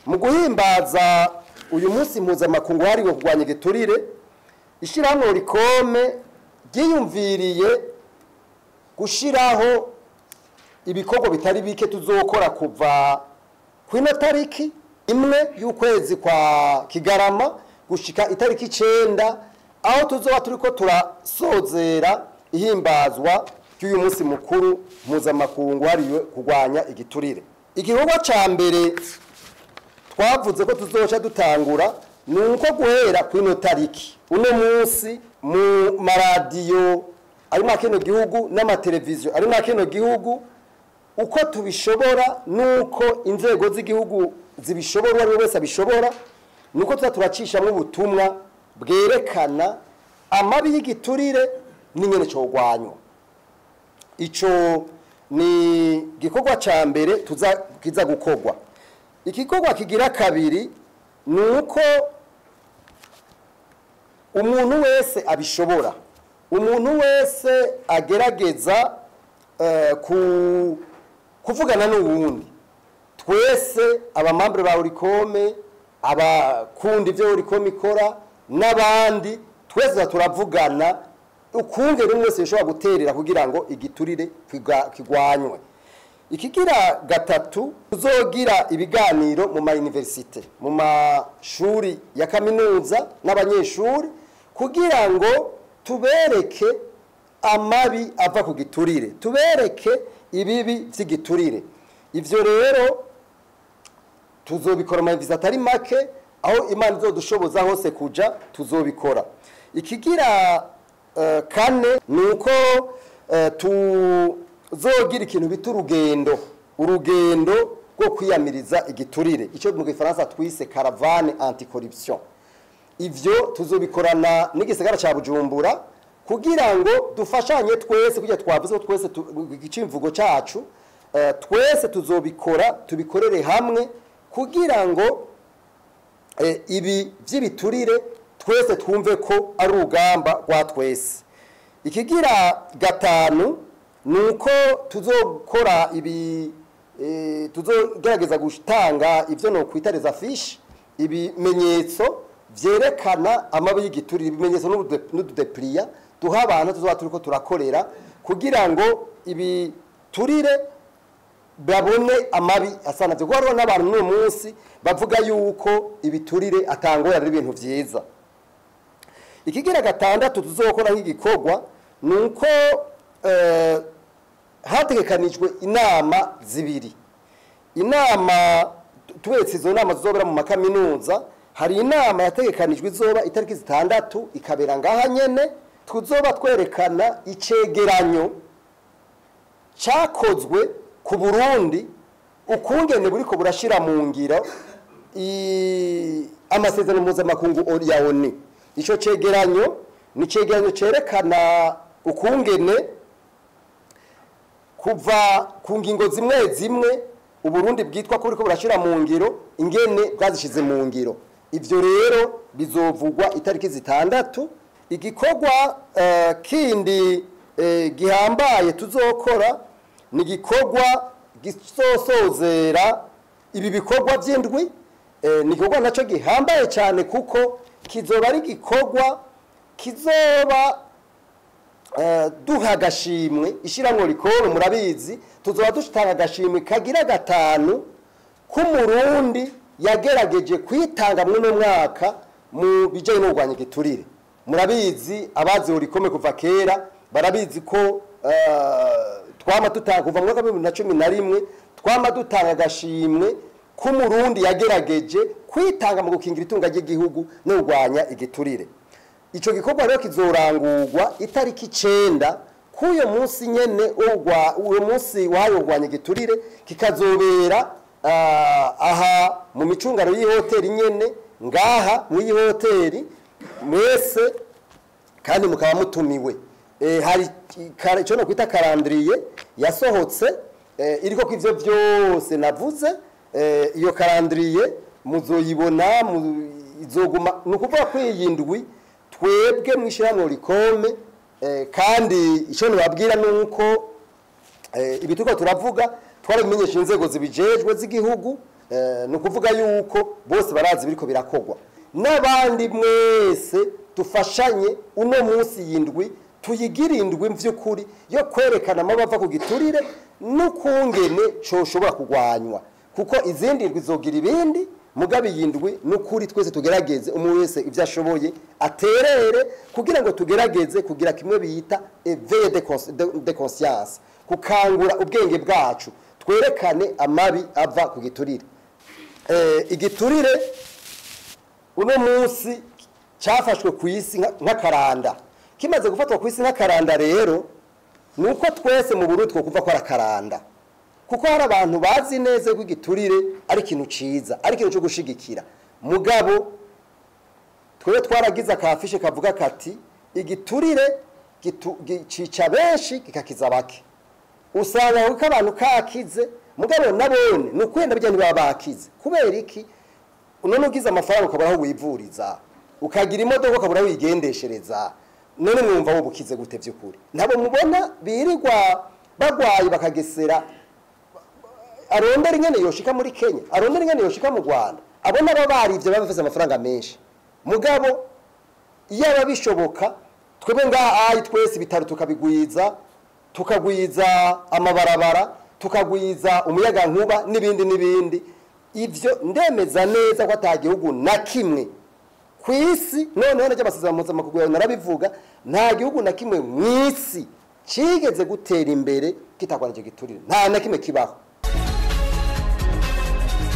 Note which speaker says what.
Speaker 1: Mu guhimbaza uyu munsi mpuzamakungu wahariwe kurwanya igiturire, ishyirahamwe Olucome ryiyumviriye gushiraho ibikorwa bitari bike tuzokora kuva ku ino tariki 1 y'ukwezi kwa Kigarama gushika itariki 9, aho tuzoba turiko turasozera ihimbazwa ry'uyu munsi mukuru mpuzamakungu wahariwe kurwanya igiturire. Igikorwa ca mbere twavuze ko tuzoca dutangura ni uko guhera ku ino tariki uno munsi mu maradiyo ari mwa kino gihugu n'amateleviziyo ari mwa kino gihugu, uko tubishobora nuko inzego z'igihugu zibishobora, uwo ari we wese abishobora, nuko tuza turacishamo ubutumwa bwerekana amabi y'igiturire n'ingene cogwanywa. Ico ni gikorwa ca mbere kiza gukorwa. Igikorwa kigira kabiri nuko umuntu wese abishobora, umuntu wese agerageza kuvugana n'uwundi, twese abamambre ba Olucome, abakunda ivyo Olucome ikora n'abandi, twese turavugana ukungene umwe wese yashobora guterera kugira ngo igiturire kigwanywe. Ikigira gatatu, tuzogira ibiganiro mu ma universite, mu mashuri ya kaminuza n'abanyeshuri, kugira ngo tubereke amabi ava ku giturire, tubereke ibibi vy'igiturire. Ivyo rero tuzobikora mu ma atari make, aho Imana izodushoboza hose kuja tuzobikora. Ikigira kane nuko tuzogira ikintu bita urugendo rwo kwiyamiriza igiturire, ico mu gifaransa twise caravane anticorruption. Ivyo tuzobikorana n'igisagara ca Bujumbura kugira ngo dufashanye twese, kugira twavuze ko twese icimvugo cacu, twese tuzobikora, tubikorere hamwe kugira ngo ibi vy'ibiturire twese twumve ko ari urugamba rwa twese. Ikigira gatanu nuko tuzokora ibi, tuzogerageza gutanga ivyo no kwita les affiches, ibimenyetso vyerekana amabi y'igiturire, ibimenyetso n'ududepliya duha abantu tuzoba turiko turakorera kugira ngo ibiturire babone amabi asanavyo. Kuko hariho n'abantu n'uyu munsi bavuga yuko ibiturire atangora ari ibintu vyiza. Ikigira gatandatu tuzokora nk'igikorwa nuko hategekanijwe inama zibiri. Inama tubetse izo nama zizobera mu makaminuza, hari inama yategekanijwe izoba itariki 6 ikabera ngaha nyene, tuzoba twerekana icegeranyo cakozwe ku Burundi ukungene buriko burashira mu ngiro amasezerano mpuzamakungu ya ONU. Ico cegeranyo ni cegeranyo cerekana ukungene kuva ku ngingo zimwe zimwe Uburundi bwitwa ko buriko burashira mu ngiro, ingene bwazishize mu ngiro. Ivyo rero bizovugwa itariki 6. Igikorwa kindi gihambaye tuzokora ni igikorwa gisosozera ibi bikorwa by'indwi. Ni igikorwa naco gihambaye cyane kuko kizoba ari igikorwa kizoba duha agashimwe ishyirahamwe Olucome. Murabizi tuzoba dutanga agashimwe kagira 5 k'umurundi yagerageje kwitanga muri uno mwaka mu bijanye no kurwanya igiturire. Murabizi abazi Olucome kuva kera barabizi ko twama dutanga kuva mu mwaka wa 2011, twama dutanga agashimwe k'umurundi yagerageje kwitanga mu gukingira itunga ry'igihugu no kurwanya igiturire. Ico gikorwa rero kizorangurwa itariki 9 kuyo munsi nyene uwo munsi wayo kurwanya igiturire, kikazobera aha mu micungano y'ihoteli nyene ngaha mu y'ihoteli mwese, kandi mukaba mutumiwe. Hari ico no kwita calendrier yasohotse, iriko kw'ivyo vyose navuze. Iyo calendrier muzoyibona, izoguma ni ukuvuga ko iyi ndwi twebwe mw'ishyirahamwe Olucome, kandi ico nibabwira nuko ibi turiko turavuga twarabimenyesha inzego zibijejwe z'igihugu. Ni ukuvuga yuko bose barazi biriko birakogwa. N'abandi mwese dufashanye uno munsi yindwi tuyigire indwi mvy'ukuri yo kwerekana amabava ku giturire n'ukungene coshobora kugwanywa, kuko izindi ndwi zogira ibindi. Mugabe yindwi n'ukuri twese tugerageze, umwe wese ivyo ashoboye aterere, kugira ngo tugerageze kugira kimwe bita éveil de conscience, kukangura ubwenge bwacu, twerekane amabi ava ku giturire. Igiturire uno munsi cyafashwe ku isi nk'akaranda. Kimaze gufatwa ku isi nk'akaranda rero, nuko twese mu Burundi twokumva ko ari akaranda, kuko hari abantu bazi neza ko igiturire ari ikintu ciza, ari ikintu cyo gushigikira. Mugabo twebwe twaragize akafishe kavuga kati igiturire cica benshi kikakiza bake. Usanga kuko abantu kakize, mugabo nabone ni ukwenda bijya ntibaba bakize. Kubera iki? None ugize amafaranga ukabura aho wivuriza, ukagira imodoka ukabura aho wigendeshereza, none mwumva wowe ukize gute by'ukuri? Nabo mubona birirwa bagwaye bakagesera, arondera ingene yoshika muri Kenya, arondera ingene yoshika mu Rwanda. Abo nabo barivye baba bafise amafaranga menshi. Mugabo iyo bishoboka twebwe ngaha ayi twese ibitaro tukabigwiza, tukagwiza amabarabara, tukagwiza umuyagankuba n'ibindi n'ibindi. Ivyo ndemeza neza ko ata gihugu na kimwe ku isi, noneho najya amasezerano mpuzamakungu narabivuga, nta gihugu na kimwe mu isi cigeze gutera imbere kitarwanije giturire, nta na kimwe kibaho.